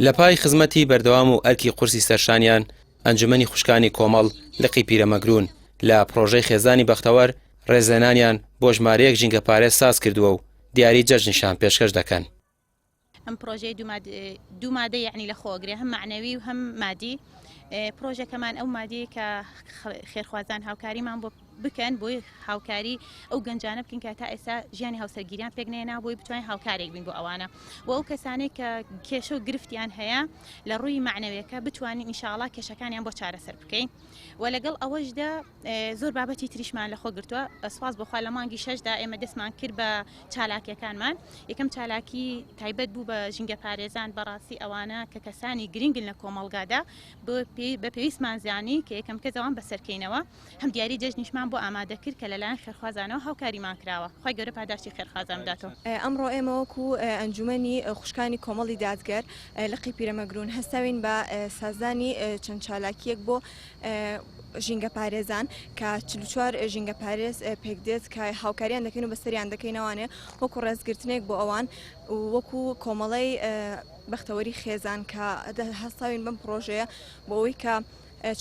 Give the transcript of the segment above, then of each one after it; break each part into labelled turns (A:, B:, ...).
A: لە پای خزمەتی بەردەوام و ئەرکی قورسی سەرشانیان، ئەنجومەنی خوشکانی کۆمەڵ لقی پیرەمەگروون لە پڕۆژەی خێزانی بەختەوەر ڕێزلێنانیان بۆ ژمارەیەک ژینگەپارێز ساز کردووە و دیاری جەژنیشان پێشکەش دەکەن.
B: ئەم پرۆژەیە دوو مادە یعنی لە خۆگرێ هەم معنەوی و هەم مادی پرۆژەکەمان ئەو مادی کە خێرخوازان هاوکاریمان بۆ بکەن بۆی هاوکاری ئەو گەنجانە بکەین کە تا ئێستا ژیانی هاوسەرگیریان پێک نێنا بۆی بتوانین هاوکارێک بین بۆ ئەوانە و ئەو کەسانێک کە کێشە و گرفتیان هەیە لە ڕووی معنەوەکە بتوانین ئینشاءڵا کێشەکانیان بۆ چارەسەر بکەین و لەگەڵ ئەوەشدا زۆر بابەتی تریشمان لەخۆ گرتووە سواز بۆخوا لە مانگی شەشدا ئێمە دەستمان کرد بە چالاکیەکانمان یەکەم چالاکی تایبەت بوو بە ژینگە پارێزان بەڕاستی ئەوانە کە کەسانی گرنگن لە کۆمەڵگادا بە پێویستمان زانی کە یەکەم کەس ئەوان بەسەرکەینەوە هەم دیاری جەژنیشمان بۆ ئامادە کرد کە لەلایەن خێرخوازانەوە هاوکاریمان کراوە خوای گەورە پاداشتی خێرخوازان بداتەوە.
C: ئەمڕۆ ئێمە وەکو ئەنجومەنی خوشکانی کۆمەڵی دادگەر لقی پیرەمەگرون هەستاوین بە سازدانی چەند چالاکییەک بۆ ژینگەپارێزان کە 44 ژینگەپارێز پێکدێت کە هاوکاریان دەکەین و بەسەریان دەکەینەوانێ وەکو ڕێزگرتنێک بۆ ئەوان و وەکو کۆمەڵەی بەختەوەری خێزان کە هەستاوین بەم پڕۆژەیە بۆ ئەوەی کە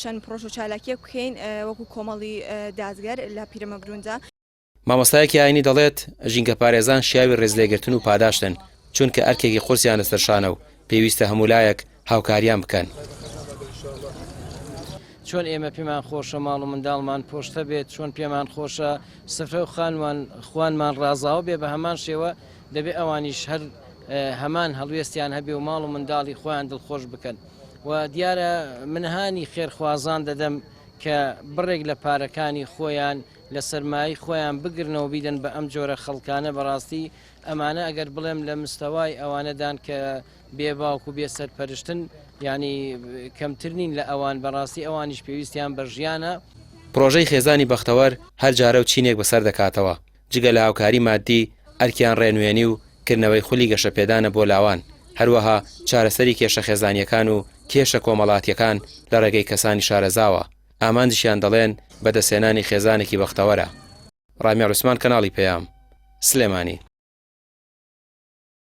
C: چەند پڕۆژە و چالاکیەک بکەین وەکو کۆمەڵی دادگەر لە پیرەمەگروندا.
A: مامۆستایەکی ئاینی دەڵێت، ژینگەپارێزان شیاوی ڕێزلێگرتن و پاداشتن، چونکە ئەرکێکی قورسیان لەسەر شانە و پێویستە هەموو لایەک هاوکاریان بکەن.
D: چۆن ئێمە پێمان خۆشە ماڵ و منداڵمان پۆشتە بێت، چۆن پێمان خۆشە سفرە و خانوان خوانمان ڕازاوە بێ، بە هەمان شێوە دەبێ ئەوانیش هەر هەمان هەڵوێستیان هەبێ و ماڵ و منداڵی خۆیان دڵخۆش بکەن و دیارە من هانی خێرخوازان دەدەم کە بڕێک لە پارەکانی خۆیان لە سەرمایەی خۆیان بگرنەوە بیدەن بە ئەم جۆرە خەڵکانە بەڕاستی ئەمانە ئەگەر بڵێم لە مستەوای ئەوانەدان کە بێ باوک و بێ سەرپەرشتن یانی کەمتر نین لە ئەوان بەڕاستی ئەوانیش پێویستیان بە ژیانە.
A: پڕۆژەی خێزانی بەختەوەر هەر جارە و چینێک بەسەر دەکاتەوە، جگە لە هاوکاری ماددی، ئەرکیان ڕێنوێنی و کردنەوەی خولی گەشەپێدانە بۆ لاوان، هەروەها چارەسەری کێشە خێزانییەکان و کێشە کۆمەڵاتییەکان لە ڕێگەی کەسانی شارەزاوە، ئامانجیشیان دەڵێن بەدەستهێنانی خێزانێکی بەختەوەرە. ڕامیار عوسمان کەناڵی پەیام، سلێمانی.